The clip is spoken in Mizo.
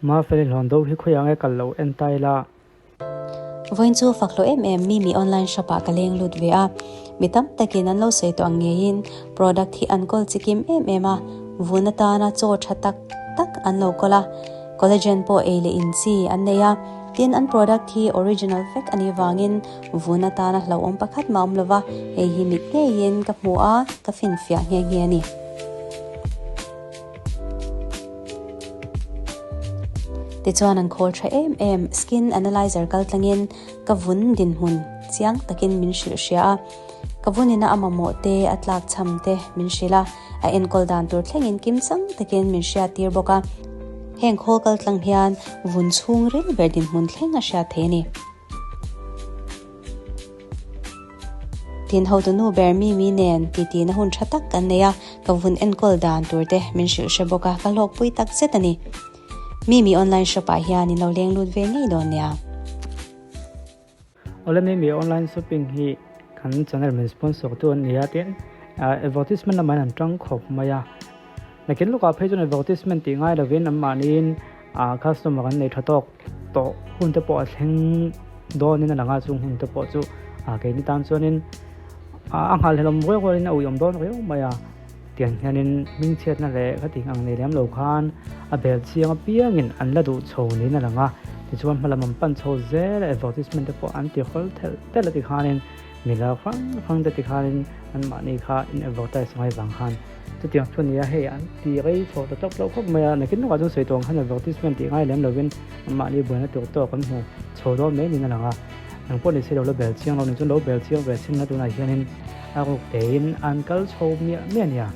Mafeli hlawn do hi khawiah nge kal lo en ta ila. Vawiin chu fak hlawh em em Mimi online shop ah ka leng lut ve a, mi tam takin an lo sawi tawh ang ngeiin product hi an kawl chikim em em a, vun atana chaw tha tak tak an lo kawl a, collagen pawh ei leh in chi an nei a, tin an product hi original vek a nih vangin vun atana hlauhawm pakhat mah awm lova, hei hi mit ngeiin ka hmu a, ka finfiah nghe nghe a ni. Tichuan an khawl tha em em, skin analyzer kal tlangin ka vun dinhmun chiang takin min hrilh hria a, ka vunina a mamawh te, a tlak chham te min hrilh a, a enkawl dan tur thlengin kim chang takin min hriat tir bawk a, heng khawl kal tlang hian vun chhungril ber dinhmun thleng a hriat thei a ni. Tin hotu nu ber Mimi nen titi na hun tha tak kan nei a, ka vun enkawl dan tur te min hrilh hre bawk a, ka hlawkpui tak zet a ni. Mimi online shop ah hian in lo leng lut ve ngei dawn nia. Awle Mimi online shopping hi kan channel min sponsor tu an ni a tin advertisement lamah hian an tang khawp mai a, nakin lawkah phei chuan advertisement tih ngai lovin anmahniin Customer an nei tha tawk tawh hun te pawh a thleng dawnin a lang a, chung hun te pawh chu keini tan chuanin a nghalhlelawm rual rualin a uiawm dawn riau mai a, tiang hianin hmingchhiatna leh khatih ang nei lem lo khan a bel chiang apiangin an la duh chho niin a lang a, tichuan hmalam an pan chho zel a, advertisement te pawh an ti hawl thelh telh a tikhanin mila hrang hrang te tikhanin anmahni kha in advertise ngai vang khan. Chutiang chu nia hei an ti rei chho ta tawk loh khawp mai a, nakin lawkah chuan sawi tawh ang khan advertisement tih ngai lem lovin mahni buaina tur tawk an hmu chho dawn mai niin a lang a, eng pawh ni se lo la bel chiang lo ni chuan lo bel chiang ve chin na tunah hianin a ruk tein an kal chho miah miah a nia.